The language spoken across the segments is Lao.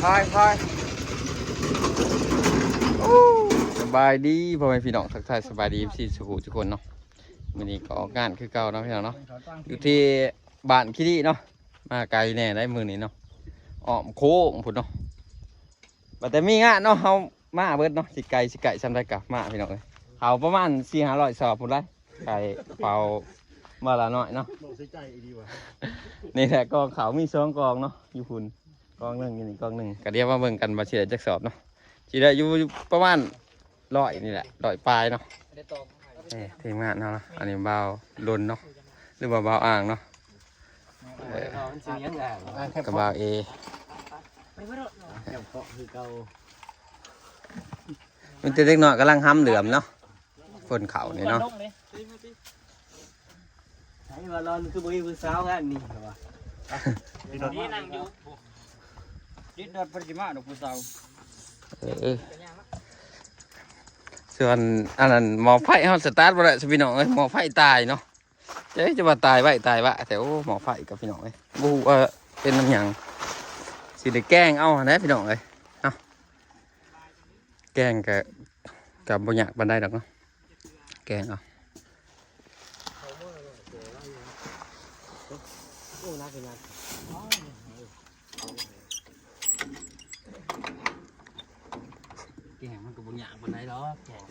ໄປ ໄປ ໂອ້ ສະບາຍດີພໍ່ແມ່ພີ່ນ້ອງ ທັກທາຍສະບາຍດີ ເອັຟຊີ ສູ່ທຸກຄົນເນາະ. ມື້ນີ້ກໍອອກງານຄືເກົ່າເນາະ ພີ່ນ້ອງເນາະ ຢູ່ທີ່ບ້ານຂີ້ດີເນາະ. ມາໄກແດ່ໄດ໋ມື້ນີ້ເນາະ ອ້ອມໂຄ້ງພຸ້ນເນາະ. ວ່າແຕ່ມີງານເນາະ ເຮົາມາເບິດເນາະ ຊິໄກ ຊິໄກຊ່ຳໃດກໍມາ ພີ່ນ້ອງເອີຍ. ເຂົ້າປະມານສີ່ຫ້າຮ້ອຍສອບພຸ້ນລະ ໄກ່ເປົ່າມື້ລະໜ້ອຍເນາະ. ນີ້ແຫຼະ ກອງເຂົ້າມີສອງກອງເນາະ ຢູ່ພຸ້ນກອງໜຶ່ງ ຢູ່ນີ້ກອງໜຶ່ງ. ກໍດຽວມາເບິ່ງກັນວ່າຊິໄດ້ຈັກສອບເນາະ ຊິໄດ້ຢູ່ ຢູ່ປະມານຮ້ອຍນີ້ແຫຼະ ຮ້ອຍປາຍເນາະ. ນີ້ທີມງານເຮົາເນາະ ອັນນີ້ບ່າວດົນເນາະ ຫຼືວ່າບ່າວອ່າງເນາະ ເອີ ກັບບ່າວເອ ແຄມເຄາະຄືເກົ່າ. ມີແຕ່ເດັກນ້ອຍກຳລັງຫຳເຫຼືອມເນາະ ຝົນເຂົ້ານີ້ເນາະ. ໃຜວ່າລອນຄືບໍ່ມີຜູ້ສາວງານນີ້ວ່າ ນີ້ນັ່ງຢູ່ ດິດດອດບໍ່ໄດ້ມາດອກຜູ້ສາວ. ເອີ ສ່ວນອັນນັ້ນໝໍ້ໄຟເຮົາສະຕາດບໍ່ໄດ້ ພີ່ນ້ອງເອີຍ ໝໍ້ໄຟຕາຍເນາະ. ເຈົ້າຈະວ່າຕາຍໄວຕາຍວະ ແຕ່ໂອ້ ໝໍ້ໄຟກັບ ພີ່ນ້ອງເອີຍ ບໍ່ຮູ້ວ່າເປັນນຳຫຍັງ ຊິໄດ້ແກງເອົາຫັ້ນແຫຼະ ພີ່ນ້ອງເອີຍເນາະ. ແກງກະ ກະບໍ່ຍາກປານໃດດອກເນາະ ແກງເອົາ. ໂອ້ ໜັກຢູ່ນະ ແກງມັນກໍບໍ່ຍາກປານໃດດອກ ແກງ.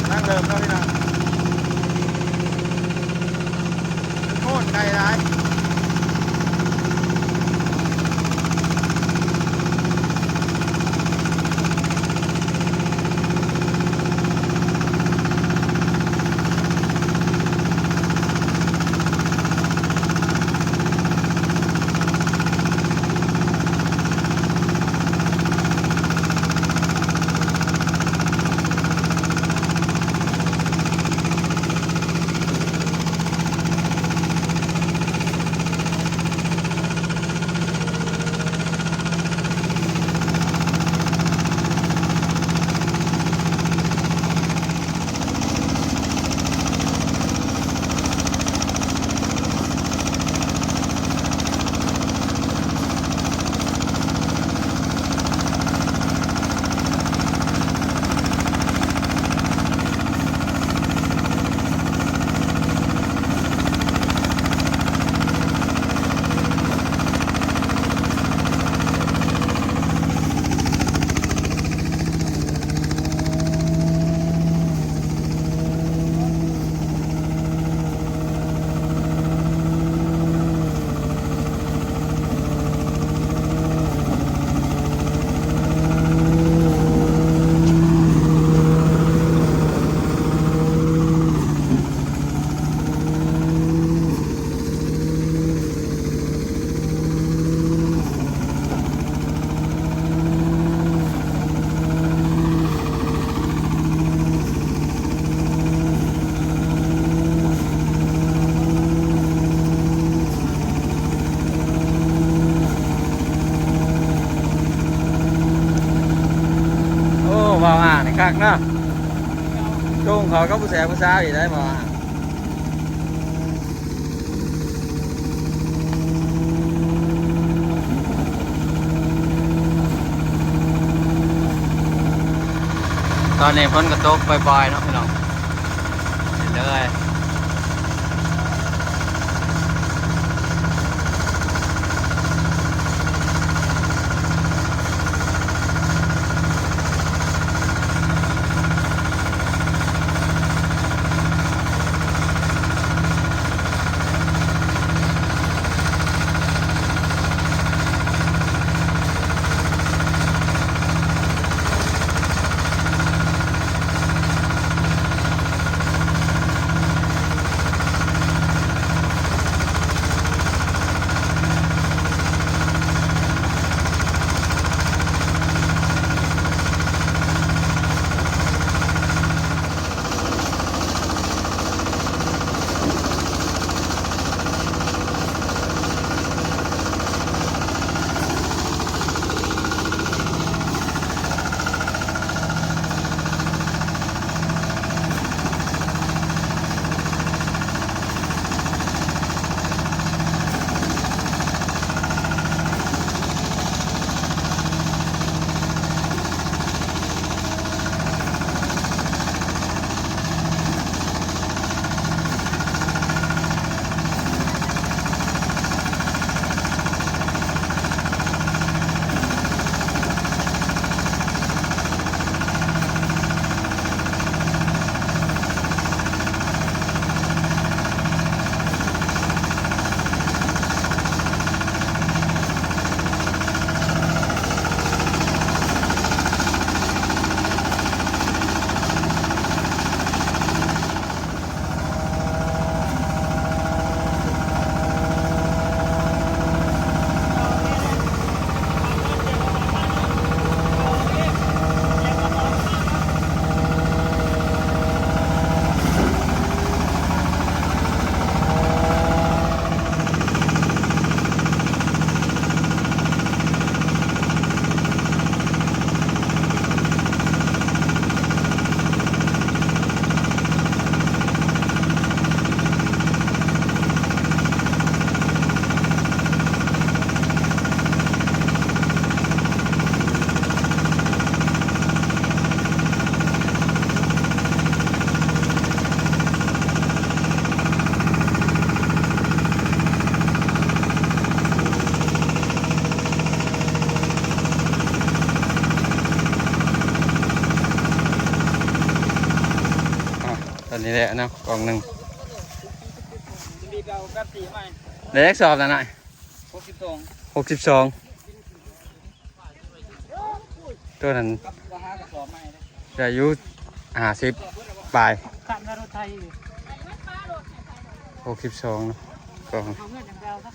ທາງເລີ່ມເນາະ ພີ່ນ້ອງ ໂຄດໄກຫຼາຍ. ໂອ້ ບ່າວອ່າງນີ້ຄັກເນາະ ຊົງເຂົາກັບຜູ້ແສຜູ້ສາວອີກໄດ໋ ບ່າວອ່າງ. ຕອນນີ້ຝົນກໍຕົກປ່ອຍໆເນາະ ພີ່ນ້ອງ ເຫັນເລີຍ. ໂ ນີ້ແຫຼະເນາະ ກ່ອງໜຶ່ງ. ໄດ້ຈັກສອບລະນ້ອຍ? ຫົກສິບສອງ ຫົກສິບສອງ. ຕົວນັ້ນ ກັບວ່າຫາກະສອບໃໝ່ເດ້ ໄດ້ຢູ່ຫ້າສິບປາຍ. ຄັນວ່າລົດໄຖອີກ ຫົກສິບສອງເນາະ ກອງ. ເອົາເງິນຢ່າງດຽວຊະ.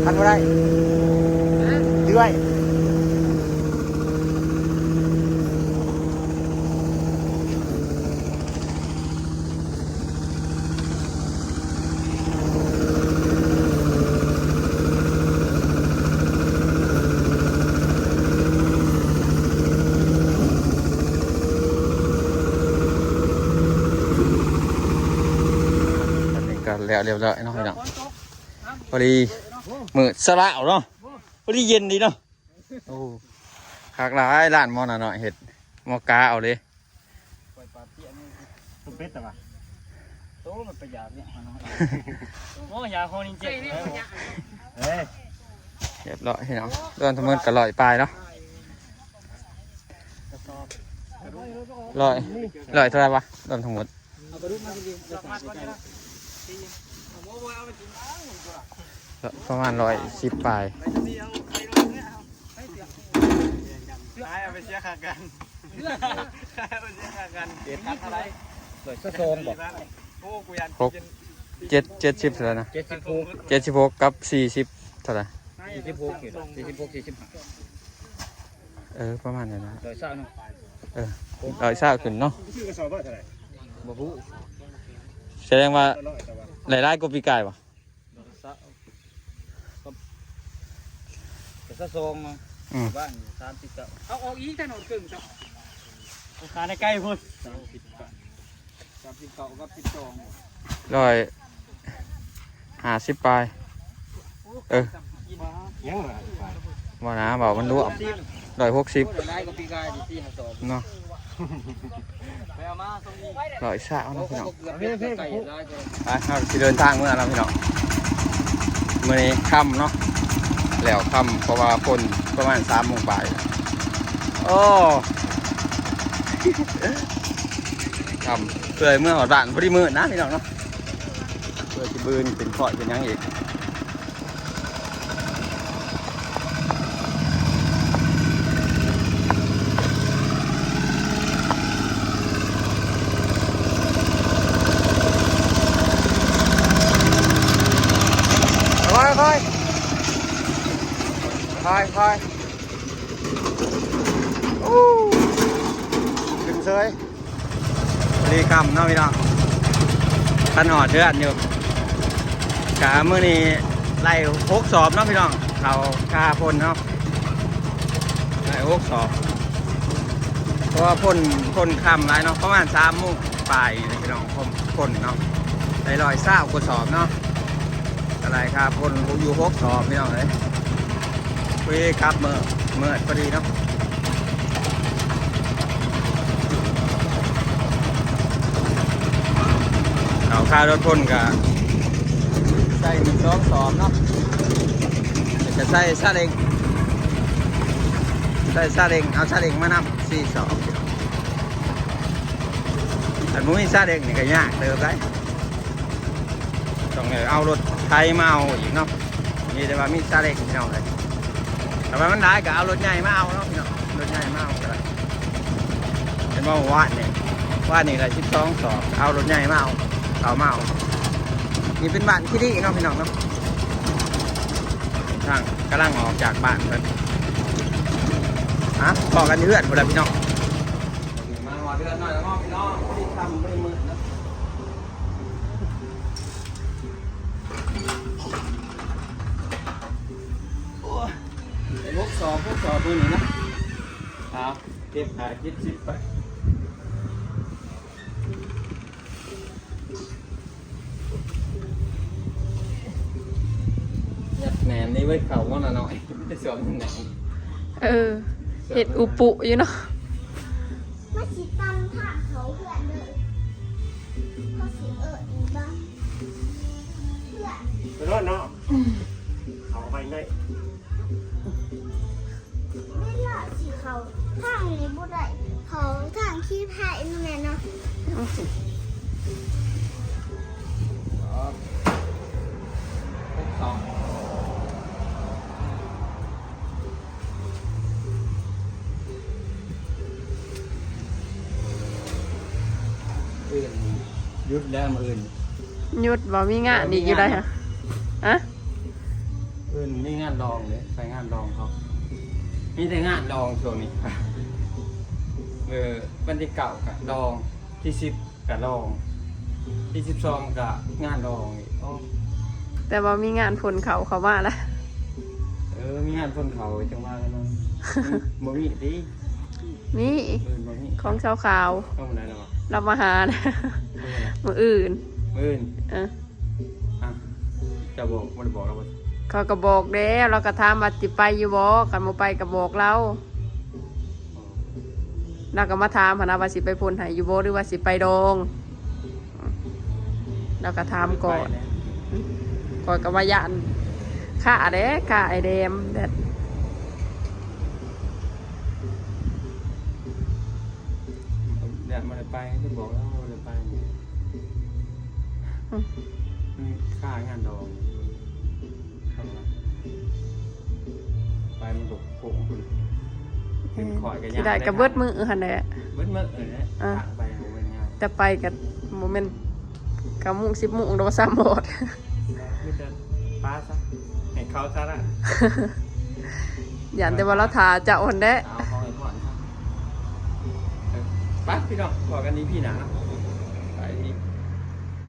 ຄັນບໍ່ໄດ້ ເລື່ອຍ. ອັນນີ້ກໍແລ້ວຮຽບຮ້ອຍເນາະພີ່ນ້ອງ. ພໍດີມື້ເຊົ້າເນາະ ພໍດີເຢັນດີເນາະ. ໂອ້ ຄັກຫຼາຍ ຮ້ານໝໍນ້ອຍເຮັດ ໝໍກາເອົາເດ້. ປອຍປາເປຍນີ້ ຕົ້ມເປັດແຕ່ວ່າ ໂຕມັນໄປຢາກຫຍັງຫາເນາະ. ໂອ້ ຢາກຮອງນີ້ເຈັບ. ເອີຍ ຮຽບຮ້ອຍພີ່ນ້ອງ ລວມທັງໝົດກໍຮ້ອຍປາຍເນາະ. ຮ້ອຍ ຮ້ອຍເທົ່າໃດວະ ລວມທັງໝົດ? ເອົາປາດຸກມາຊິ ປະມານຮ້ອຍສິບປາຍ. ຂາຍເອົາໄປເສຍຄ່າກັນ ຂາຍເອົາໄປເສຍຄ່າກັນ. ເຈັດ ເທົ່າໃດ? ຮ້ອຍຊາວສອງບໍ? ໂອ້ ກູຢ້ານ ຫົກ ເຈັດ ເຈັດສິບເທົ່າໃດນະ? ເຈັດສິບຫົກ ເຈັດສິບຫົກກັບສີ່ສິບເທົ່າໃດ? ສີ່ສິບຫົກຢູ່ ສີ່ສິບຫົກ ສີ່ສິບຫ້າ. ເອີ ປະມານນັ້ນນະ ຮ້ອຍຊາວເນາະ. ເອີ ຮ້ອຍຊາວຂຶ້ນເນາະ. ຊື້ກະສອບເທົ່າໃດ? ບໍ່ຮູ້. ສະແດງວ່າຫຼາຍໆກວ່າປີກາຍບໍ? ກະຊາວສອງເນາະ. ອືມ ບ້ານສາມສິບເກົ້າ ເອົາອອກອີກຖະໜົນເຄິ່ງຊະ ຂາຍໃນໄກພຸ້ນ. ສາມສິບເກົ້າ ສາມສິບເກົ້າກັບສິບສອງ ຮ້ອຍຫ້າສິບປາຍ. ເອີ ຍັງ ບໍ່ນະ ເວົ້າມັນລວມ ຮ້ອຍຫົກສິບ ໂອ້ ໄດ້ຫຼາຍກວ່າປີກາຍສີ່ຫ້າສອບເນາະ. ໄປເອົາມາສົ່ງນີ້ ຮ້ອຍຊາວເນາະພີ່ນ້ອງ. ໂອ້ ເກືອບເປັດ ເກືອບໄກ່ຫຼາຍກວ່າ. ໄປ ເຮົາຊິເດີນທາງເມືອແລ້ວພີ່ນ້ອງ. ມື້ນີ້ຄ່ຳເນາະ ແລ້ວຄ່ຳ ເພາະວ່າຝົນປະມານສາມໂມງປາຍ. ໂອ້ ຄ່ຳ ເພື່ອເມືອຮອດບ້ານພໍດີມື້ນະພີ່ນ້ອງເນາະ. ເພື່ອຊິບືນເປັນຂ້ອຍເປັນຫຍັງອີກ. ຄ່ອຍໆ ຄ່ອຍໆ ໂອ້ ຂຶ້ນເຊີຍ. ພໍດີຄ່ຳເນາະພີ່ນ້ອງ ທັນຮອດເຮືອນຢູ່. ກະມື້ນີ້ໄລ່ຫົກສອບເນາະພີ່ນ້ອງ ເຂົ້າຄາຝົນເນາະ ໄລ່ຫົກສອບ ເພາະວ່າຝົນ ຝົນຄ່ຳຫຼາຍເນາະ ປະມານສາມໂມງປາຍນີ້ແຫຼະພີ່ນ້ອງ. ຝົນເນາະ ໄດ້ຮ້ອຍຊາວກວ່າສອບເນາະ ກະໄລ່ຄາຝົນຢູ່ຫົກສອບພີ່ນ້ອງເອີຍ. ພໍດີກັບເມືອ ເມືອພໍດີເນາະ. ເອົາຄ່າລົດພົ້ນກະໃສ່ໜຶ່ງສອງສອບເນາະ ແລ້ວກະໃສ່ຊາເລັງ ໃສ່ຊາເລັງ ເອົາຊາເລັງມານຳສີ່ສອບ. ຄັນບໍ່ມີຊາເລັງນີ້ກະຍາກເຕີບໄດ໋ ຕ້ອງໄດ້ເອົາລົດໄຖມາເອົາອີກເນາະ. ມີແຕ່ວ່າມີຊາເລັງພີ່ນ້ອງເອີຍ ຖ້າວ່າມັນຫຼາຍກໍເອົາລົດໃຫຍ່ມາເອົາເນາະພີ່ນ້ອງ ລົດໃຫຍ່ມາເອົາກໍໄດ້. ເຫັນບໍ່ ວານນີ້ ວານນີ້ກໍສິບສອງສອບ ເອົາລົດໃຫຍ່ມາເອົາ. ເຂົາມາເອົາ ນີ້ເປັນບ້ານຂີ້ດີເນາະພີ່ນ້ອງເນາະ ທາງກຳລັງອອກຈາກບ້ານເພິ່ນ ອ່ະ ພໍ້ກັນຢູ່ເຮືອນພຸ້ນລະພີ່ນ້ອງ ມາຮອດເຮືອນນ້ອຍແລ້ວເນາະພີ່ນ້ອງ ພໍດີຄ່ຳ ພໍດີມືດເນາະ ໂອ້ຍ ໄດ້ຫົກສອບ ຫົກສອບມື້ນີ້ນະ ເອົາ ເກັບຫ້າເກັບສິບໄປ. ຍັດແໜ້ນນີ້ເວີຍ ເຂົ້າມັນລະໜ້ອຍ ໄດ້ສອບໜຶ່ງໜ້ອຍ ເອີ ເຮັດອຸປຸຢູ່ເນາະ ມັນຊິຕັນທາງເຂົ້າເຮືອນເດີ ເຂົາຊິເອີ້ນວ່າເຮືອນ ໄປໂລດເນາະ ເຂົ້າໄປໄດ້. ເວລາຊິເຂົ້າທາງນີ້ບໍ່ໄດ້ ເຂົ້າທາງຂີ້ໄຜ່ນັ້ນແຫຼະເນາະ ອື່ນຢຸດແລ້ວ ມື້ອື່ນຢຸດບໍ່ ມີງານອີກຢູ່ໃດຫະ ຮະ? ເອີ ມີງານດອງເດ້ ໄປງານດອງເຂົາ ມີແຕ່ງານດອງຊ່ວງນີ້ ເອີ ວັນທີເກົ້າກະດອງ ທີສິບກະດອງ ທີສິບສອງກະງານດອງອີກ ໂອ້ ແຕ່ວ່າມີງານພົ້ນເຂົ້າເຂົ້າມາລະ ເອີ ມີງານພົ້ນເຂົ້າຈັ່ງວ່າກັນເນາະ ບໍ່ມີຕິ ມີ ມື້ອື່ນບໍ່ມີ ຂອງຊາວຂາວ ເອົາມື້ໃດລະວະ ລາວມາຫາ ມື້ອື່ນ ມື້ອື່ນ ມື້ອື່ນ ເອີ ອ່ະ ເຈົ້າບອກ ບໍ່ໄດ້ບອກລາວບໍ່? ຂ້ອຍກໍບອກແລ້ວ ລາວກໍຖາມວ່າຊິໄປຢູ່ບໍ່ ຄັນບໍ່ໄປກໍບອກລາວ ລາວກໍມາຖາມຫັ້ນນະວ່າຊິໄປພົ້ນໃຫ້ຢູ່ບໍ່ ຫຼືວ່າຊິໄປດອງ ລາວກໍຖາມກ່ອນ ຂ້ອຍກໍວ່າຢ້ານຄ້າແດ່ ຄ້າໄອ້ແດມແດດ ແດດບໍ່ໄດ້ໄປ ຈະບອກລາວບໍ່ໄດ້ໄປ ອືມ ອືມ ຄ້າງານດອງ ໄປມັນກໍໂກງພຸ້ນ ເປັນຂ້ອຍກໍ ເອີ ຊິໄດ້ກໍເບິດມື້ຫັ້ນແຫຼະ ເບິດມື້ຫັ້ນແຫຼະ ເອີ ທາງໄປບໍ່ແມ່ນງ່າຍ ແຕ່ໄປກໍບໍ່ແມ່ນ ເກົ້າໂມງ ສິບໂມງດອກ ບໍ່ຊ້ຳຮອດ ມີແຕ່ປາຊະ ໃຫ້ເຂົາຊະລະ ຢ້ານແຕ່ວ່າລາວຖ້າເຈົ້າຫັ້ນແຫຼະ ເອົາຂອງໃຫ້ກ່ອນຊະ ເອີ ໄປພີ່ນ້ອງ ພໍ້ກັນອີພີໜ້າເນາະ.